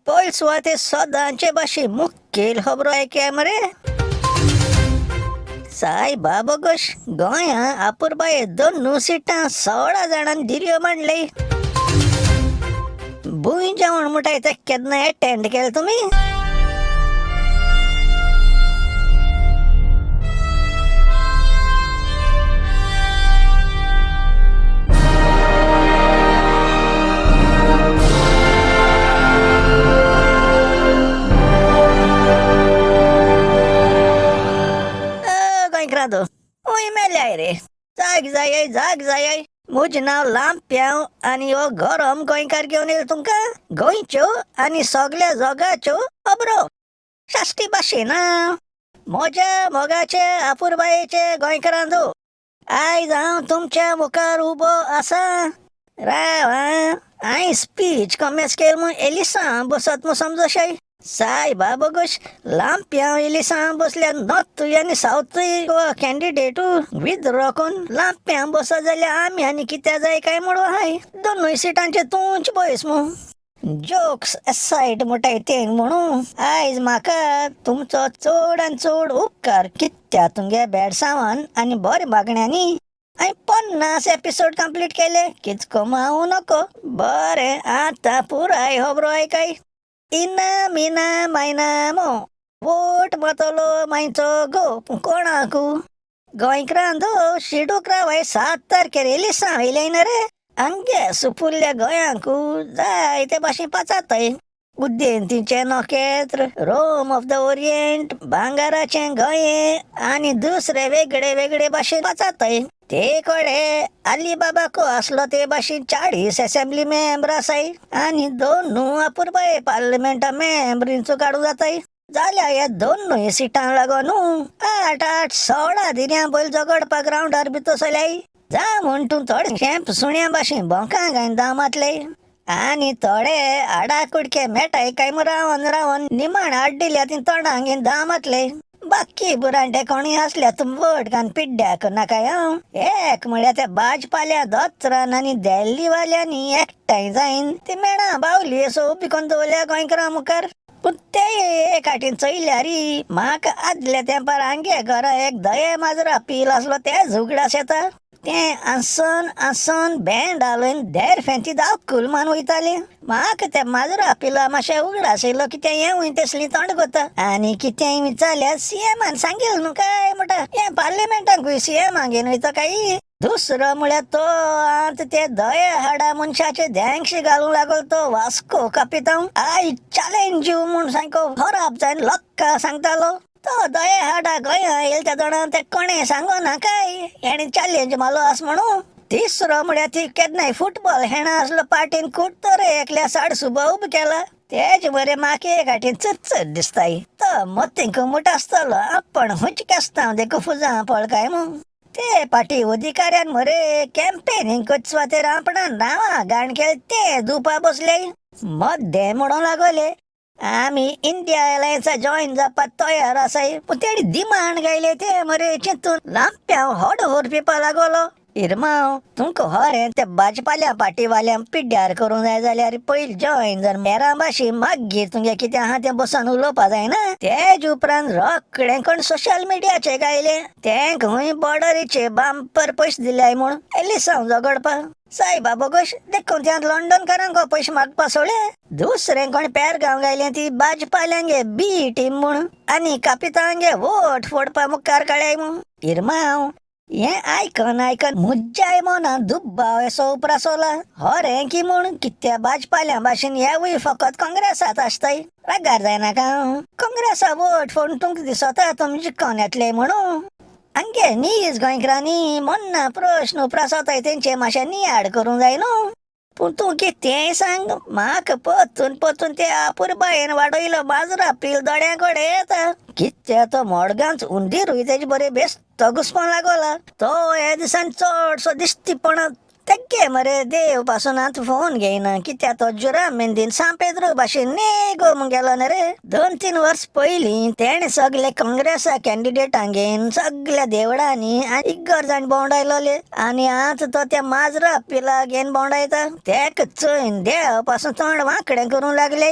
पयले सुवातेर सदांचे भाशेन मुखेल खबरो आयकया मरे. सायबा बोगोश, गोंया अपुरबाये दोन सिटां 16 जाणांनी दिल्यो मांडले. भूंय जेवण म्हणटाय तें केन्ना एटेंड केलें तुमी? गोंयकारांनो, हूंय मेल्याय रे. जाग जाय, जाग जाय. म्हजें नांव लांप्यांव आनी हो गरम गोंयकार घेवन येयलो तुमकां गोंयच्यो आनी सगल्या जगाच्यो खबरो साश्टी भाशेन. म्हज्या मोगाचे अपुरबायेचे गोंयकारांनो, आयज हांव तुमच्या मुखार उबो आसा. राव आं, हांवें स्पीच कमेस केल म्हूण एलिसांव बसत म्हूण समजशाय. सायबा बोगोश, लांप्यांव एलिसांव बसल्यार नॉर्थूय आनी सावथूय गोवा कॅन्डिडेटू विथड्रॉ करून लांप्यांव बसत जाल्यार आमी आनी कित्याक जाय काय म्हणून हाय दोनूय सिटांचे तूंच बयस मू. जोक्स असायड म्हणटाय ते म्हणून आयज म्हाका तुमचो चड आनी चड उपकार, कित्याक तुमगे बेडसांवान आनी बऱ्या मागण्यांनी हांवें 50 एपिसोड कंप्लीट केले. कितको हांव नको. बरें, आतां पुराय खबरो आयकाय. इना मिना मायना मो, वोट मातलो मायचो गो कोणाकू? गोंयकारांनो, शिडूक रावाय 7 तारखेर एलिसांव येयलें ना रे. आमगे सुपुल्ल्या गोंयांकू जायते भाशेन पाचाताय. उद्देंतीचें नखेत्र, रोम ऑफ the Orient, भांगराचें गोंयें आनी दुसरे वेगळे वेगळे भाशेन पाचाताय. ते कडे अलिबाबा को आसलो ते भाशेन 40 असेंब्ली मेंबर आसाय आनी दोनू अपुरबाये पार्लमेंटा मेंबरींचो काडूं जाताय. जाल्यार ह्या दोनूय सिटां लागून 8 8 16 दिन्यां पयल झगडपाक ग्रावंडार भितर सरल्याय. जा म्हूण तूं थोडे शेंप सुण्या भाशेन भोंकां घायन दामातले आनी थोडे आडा कुडके मेटाय काय म्हूण रावन रावन निमाण आड्डिल्या ती तोंडांक घेवन दामातले. बाकी बुरांटे कोणूय आसल्यार तूं वोट घालून पिड्ड्यार करनाकाय. हांव एक म्हळ्यार त्या भाजपाल्या दोतोरान आनी दिल्लीवाल्यांनी एकठांय जायन ती मेणां बावली असो उबी करून दवरल्या गोंयकारां मुखार. पूण ते एक हाटीन चोयल्यार म्हाका आदल्या तेंपार आमगे घरा एक दये माजरा पील आसलो तेच उगडास येता. तें आसन आसन बँड हालोवन देर फेंती दाखूल मान वयतालें. म्हाका त्या माजरा पिला मातशें उगडास येयलो की तें हेंवूय तसलीं तोंड करता आनी कितेंय विचारल्यार सीएमान सांगील न्हू काय म्हणटा. हें पार्लिमेंटाकूय सीएमाक घेवन वयता काय. दुसरो म्हळ्यार तो आतां ते दये हाडा मनशाचे धेंगशे घालूंक लागलो तो वास्को कापितांव. I challenge you म्हूण सामको खराब जावन लोकांक सांगतालो. तो दये हाडा गोंया येयला त्या दोणां ते कोणें सांगो ना काय हेणें चॅलेंज मारलो आस म्हणून. तिसरो म्हळ्यार ती केन्नाय फुटबॉल हेणा आसलो पार्टीन कुडतरे एकल्या साडसुबा उबो केला. तेज मरे म्हाका एक हाटीन चटचट दिसताय. तो मतींक मुठ आसतलो आपण खंयचे केस्तांव देखून फुजां पळ काय म्हूण. ते पाटी अधिकाऱ्यान मरे कॅम्पेनिंग करचे सुवातेर आपणा नांवां घाण केलें ते धुवपा बसले. मद्दे म्हणूंक लागले आमी इंडिया अलायन्सा जॉयन जावपाक तयार आसाय. पूण तेणी डिमांड गायले ते मरे चिंतून लांप्यांव हड व्हर पिवपा लागलो. इरमांव, तुमकां खरें ते भाजपाल्या पार्टीवाल्यांक पिड्ड्यार करूंक जाय जाल्यार पयलीं जॉयन जावन मेरां भाशेन मागीर तुमगें कितें आहा तें बसून उलोवपा जायना. तेज उपरांत रोखडें कोण सोशल मिडियाचेर गायलें तें खंय बॉर्डरीचे बांपर पयशे दिल्याय म्हूण एलिसांव झगडपाक. सायबा बोगोश, देखून त्या लंडनकारांक पयशे मागपा सोडले. दुसरें कोण पेरगांव गायलें ती भाजपाल्यांगे बी टीम म्हूण आनी कापितांगे वोट फोडपा मुखार काडल्याय म्हूण. इरमांव, हें आयकन आयकन म्हज्याय मनांत दुबाव असो उप्रासला. खरें की म्हूण कित्या भाजपाल्या भाशेन हेवूय फकत काँग्रेसात आसताय. रागार जायनाका, काँग्रेसा वोट फोडून तुमकां दिसता तुमी जिखोन येतले म्हणून. आमगे नीज गोंयकारांनी मन्ना प्रश्न उप्रासताय तेंचे मातशें नियाळ करूंक जाय न्हू. पूण तूं कितेंय सांग, म्हाका परतून परतून ते अपुरबायेन वाडयलो माजरा पील दोळ्यां कडेन येता. कित्याक तो मडगांवच उंदीरूय तेजे बरे बेस्तो घुसपोंक लागला. तो ह्या दिसान चडसो दिश्टीपणात तेगे मरे देव पासून आतां फोन घेयना कित्याक तो जुरामेंदीन सांपेद्रो भाशेन नेगो म्हूण गेलो न्ही रे. 2-3 वर्स पयलीं तेणें सगले काँग्रेसा कॅन्डिडेटांक घेवन सगल्या देवळांनी आनी इगर्जांनी भोंवडायलोले आनी आतां तो त्या माजरा पिला घेवन भोंवडायता. तेका चोयन देव पासून तोंड वांकडें करूंक लागले.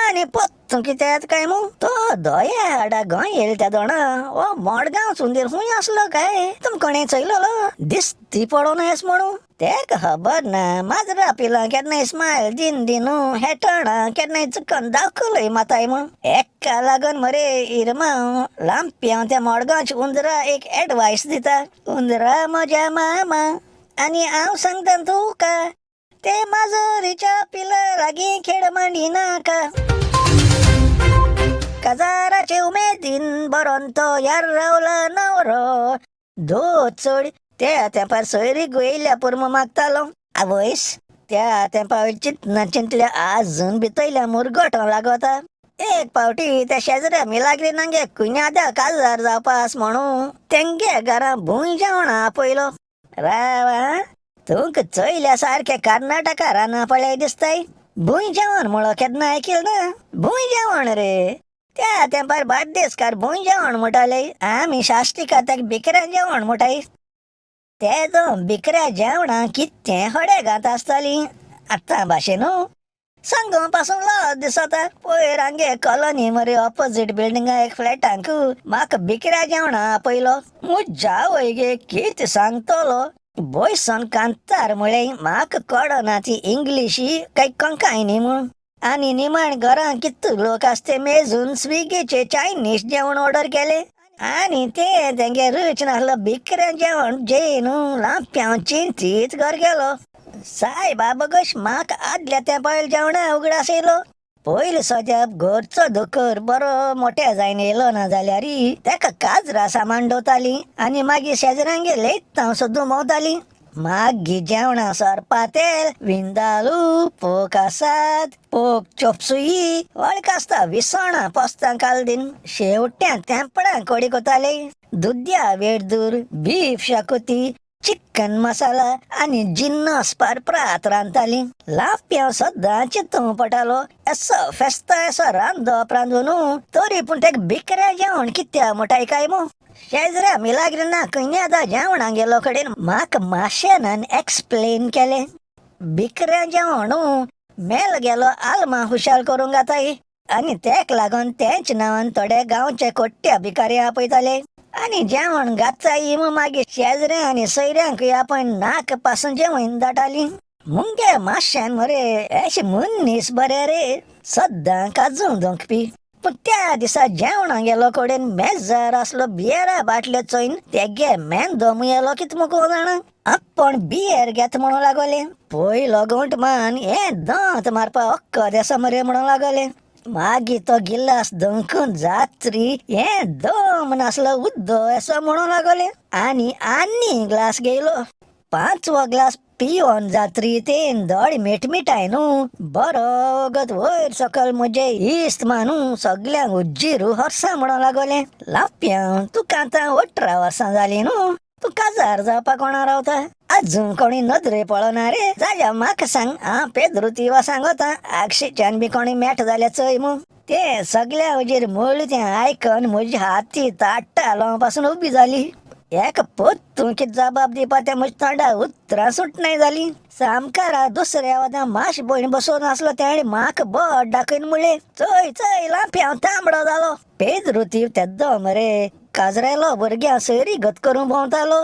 आनी पत्तू कित्याक काय मू तो दया हाडा गोंय येयला त्या दोणा ओ मडगांव सुंदीर खूंय आसलो काय तुम कोणें चोयलोलो दिसती पडोन येस म्हणून. तेका खबर ना माजरा पिला केन्नाय स्मायल दिन दिनू हेटणा केन्नाय चुकन दाखयलय माताय म्हूण. एका लागून मरे इरमांव लांबप्यांव त्या मडगांवच्या उंदरा एक एडवायस दिता. उंदरा म्हज्या मामा आनी हांव सांगता तुका ते माजरीच्या पिला लागीं खेळ मांडी नाका. काजाराचे उमेदीन बरोन तो यार रावला नवरो दो चड त्या तेंपार सोयरीक येयल्या पुर्म मागतालो. आवयस त्या तेंपार चिंतना चिंतल्या आजून भितयल्या मुरगोटो लागोता. एक पावटी त्या शेजऱ्या मिलाग्रीनांगे कुन्यादा काजार जावपास म्हणून तेंगे घरा भूंय जेवणा आपयलो. राव आं, तुमकां चोयल्या सारकें कर्नाटका रानां पळय दिसताय. भूंय जेवण म्हणो केन्ना आयकील ना? भूंय जेवण रे त्या तेंपार बार्देसकार भूंय जेवण म्हणटाले. आमी शाश्टिका ताका बिकऱ्या जेवण म्हणटाय. ते बिकऱ्या जेवणां कितें हडे घात आसताली आतां भाशेन न्हू. सांगो पासून लज दिसता. पयर आमगे कॉलनी मरे ऑपोजीट बिल्डिंगा एक फ्लॅटांक म्हाका बिकऱ्या जेवणां आपयलो. मुज्या वय गे कितें सांगतलो बोयसन कांतार म्हळें म्हाका कळना ती इंग्लिशी काय कोंकायनी म्हूण. आनी निमाण घरां कितू लोक आसते मेजून स्विगीचे चायनीज जेवण ऑर्डर केलें आनी ते तेंगे रूच नासलो बिकऱ्या जेवण जेवन लांप्यांव चिंतीत घर गेलो. सायबा बगश म्हाका आदल्या तेंपावयल्या जेवणा उगडास येयलो. पयलीं सद्याक घरचो दोतोर बरो मोट्या जायन येयलो ना जाल्यार तेका काजरा सामान दवरताली आनी मागीर शेजऱ्यांगेर लेयतांव सद्दां भोंवताली. मागीर जेवणां सरपातेल विंदालू पोक आसात पोक चोपसुई वळख आसता विसणां पोस्तां कालदीन शेवट्यां तेंपणां कोडी कोताले. दुद्या वेडदूर बीफ शाकोती चिकन मसाला आनी जिन्नस पारप्रात रांदताली. लांप्यांव सद्दां चिंतूंक पडटालो येसो फेस्ता येसो रांदप रांदून तरी पूण तेका बिकऱ्या जेवण कित्याक म्हणटाय काय मू. शेजऱ्या मिलाग्रिना कुन्यादा जेवणाक गेलो कडेन म्हाका माशेनान एक्सप्लेन केलें. बिकऱ्या जेवण मेल गेलो आल्मा खुशाल करूंक जाताय आनी तेक लागून तेंच नांवान थोडे गांवचे कोट्ट्या भिकारी आपयताले आनी जेवण घाताय मागीर शेजऱ्या आनी सोयऱ्यांकूय आपण नाक पासून जेवण दाटाली. मुंगे माश्यान मरे अशे मनीस बरे रे सद्दां काजू दोंकपी. पूण त्या दिसा जेवणाक गेलो कडेन मेजार आसलो बियरा बाटल्यो चोयन तेगे मेंदो मुयेलो कितें मुगो जाणा. आपूण बियर घेता म्हणूंक लागोले. पयलो घोंट मान हें दांत मारपा अक्कद आसा मरे म्हणूंक लागोले. मागीर तो गिलास दंकून जात्री हें दम नासलो उद्दो असो म्हणूंक लागोले आनी आनी ग्लास घेयलो. 5वो ग्लास पिवन जात्री तेन दोळे मिटमिटाय न्हू बरो वगत वयर सकल म्हजे इश्ट मानू सगल्यांक उज्जीरू हर्सां म्हणूंक लागोले. लांप्यांव तुका आतां 18 वर्सां जालीं न्हू तूं काजार जावपाक कोणा रावता आजून कोणी नदरे पळोना रे जाल्यार म्हाका सांग. हांव पेद्रू तिवा सांगता आगशीच्यान बी कोणी मेट जाल्यार चोय मू. ते सगल्या हुजीर म्हळ्ळें तें आयकन म्हजी हाती ताट्टा पासून उबी जाली. एक पोत्तून कितें जबाब दिवपा तें म्हज्या तोंडा उतरां सुटनाय जालीं. सामकारा दुसऱ्या वता माश भयण बसून आसलो तेणें म्हाका बोट दाखयन म्हणलें चोय चोय लांप्यांव तांबडो जालो. पेद्रू तीव तेद्दो मरे काजरेलो भुरग्यां सयरी गत करूंक भोंवतालो.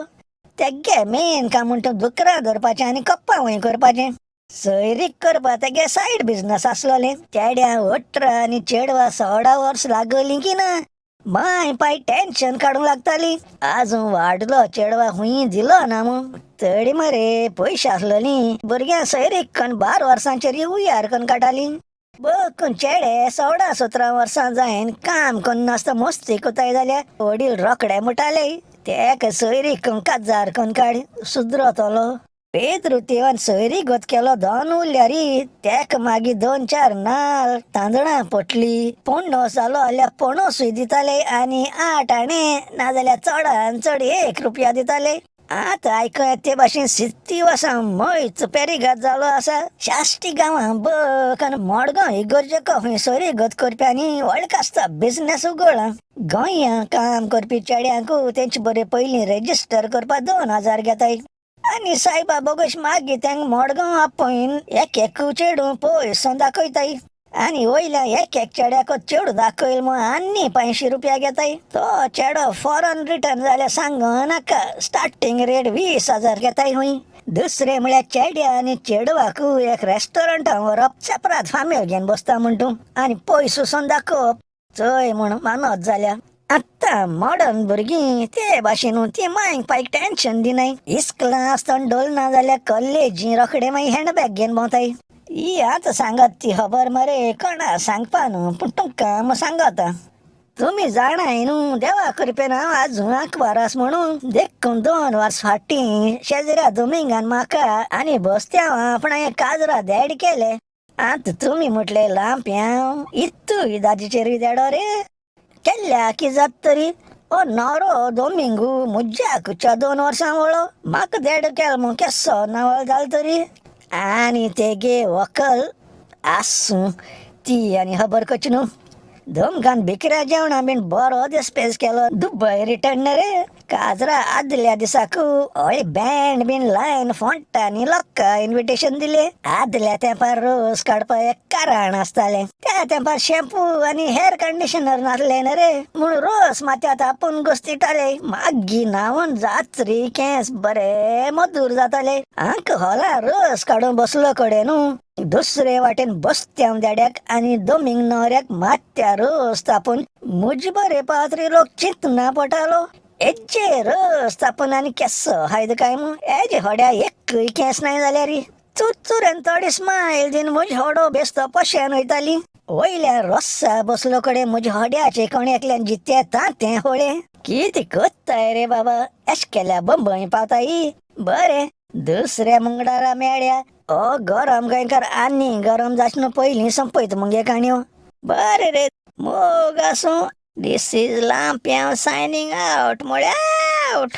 तेगे मेन काम म्हणटा दुकरां धरपाचें आनी कप्पां वंय करपाचें. सयरीक करपा तेगे सायड बिजनस आसलोलें. चेड्या 18 आनी चेडवां 16 वर्स लागलीं की ना माय पाय टेन्शन काडूंक लागताली. आजून वाडलो चेडवा खूंय दिलो ना म्हूण. तरी मरे पयशे आसलोली भुरग्यां सयरीक कन्न 12 वर्सांचेर उयार कन्न काडटाली. बकून चेडे 16-17 वर्सां जायन काम कन्न नासता मस्ती कोताय जाल्यार वडील रोखडे म्हणटाले तेका सोयरीक काजार कन्न काड सुदरतलो. पेद्रू तिवान सोयरीगत केलो दोन उरल्यार तेका मागीर 2-4 नाल तांदळां पोटली पणस जालो जाल्यार पणसूय दिताले आनी 8 आणे नाजाल्यार चडान चड 1 रुपया दिताले. आतां आयकया ते भाशेन सित्ती वर्सां मयच पेरिगाद जालो आसा. साश्टी गांवां बक आनी मडगांव इगर्जेक खंय सोरी गत करप्यांनी व्हडलें कास्ता बिजनेस उगडला. गोंया काम करपी चेड्यांक तेंचे बरे पयलीं रेजिस्टर करपाक 2000 घेताय आनी सायबा बोगश मागीर तेंका मडगांव आपोवन एक एक चेडूं पयसो दाखयताय आनी वयल्या एक एक चेड्याक चेडूं दाखयल म्हूण आनी 500 रुपया घेताय. तो चेडो फॉरन रिटर्न जाल्यार सांग नाका, स्टार्टींग रेट 20,000 घेताय खंय. दुसरें म्हळ्यार चेड्या आनी चेडवाक एक रेस्टॉरंटान व्हरप, सेपरात फामेल घेवन बसता म्हण तूं आनी पयस वचोन दाखोवप चोय म्हूण मानत जाल्यार. आतां मॉडर्न भुरगीं ते भाशेन ती मांयक पायक टेंशन दिनाय. इस्कलां आसतना डोल ना जाल्यार कॉलेजी रोखडे मागीर हँडबॅग घेवन भोंवताय. ही आतां सांगत ती खबर मरे कोणा सांगपा न्हू, पूण तुमकां हांव सांगता. तुमी जाणाय न्हू देवा कृपेन हांव आजून आंकवार आसा म्हणून. देखून 2 वर्स फाटीं शेजऱ्या दोमिंगान म्हाका आनी बस्त्यांव आपणाय काजरा देड केले. आतां तुमी म्हटलें लांप्यांव इत्तूय दाजीचेरूय देडो रे केल्ल्या की जात तरी. ओ नवरो दोमिंगू मुज्या कुच्या 2 वर्सां वळो म्हाका देड केलो म्हूण केसो नवल जालो तरी. आनी तेगे व्हंकल आसूं ती आनी खबर करची न्हू. धमकान भिकऱ्या जेवणा बीन बरो दिसपेस केलो दुबय रिटर्न रे. काजरा आदल्या दिसाक हय बँड बीन लायन फोंटांनी लोकांक इन्विटेशन दिले. आदल्या तेंपार रोस काडपाक एक कारण आसतालें, त्या तेंपार शॅम्पू आनी हेअर कंडिशनर नासले न्ही रे, म्हूण रोस माथ्यात आपूण गोस्तिताले. मागीर न्हांवन जात्री केंस बरे मधूर जाताले. आंक हॉला रोस काडून बसलो कडेन न्हू, दुसरे वाटेन बस्त्यांव देड्याक आनी दोमिंग न्हवऱ्याक माथ्या रोस तापून मुज बरे पात्री लोक चिंतना पडटालो. एजे रोस तापून आनी केसो हायद काय म्हूण एजे होड्या एकूय केंस नाय जाल्यार चुरचुरेन थोडी स्मायल दीन म्हज होडो बेस्तो पोशेन वयताली. वयल्या रोसा बसलो कडेन म्हज्या होड्याचे कोण एकल्यान जिते तांतें होळें कितें कोत्ताय रे बाबा, एश केल्या बंबय पावताय. बरें दुसऱ्या मुंगडारा मेळ्या ओ गरम गोंयकार आनी गरम जाचो न्हू पयलीं संपयत मुगे काणयो. बरें रे मोग आसूं. This is Lampiao signing out म्हळ्यार आवट.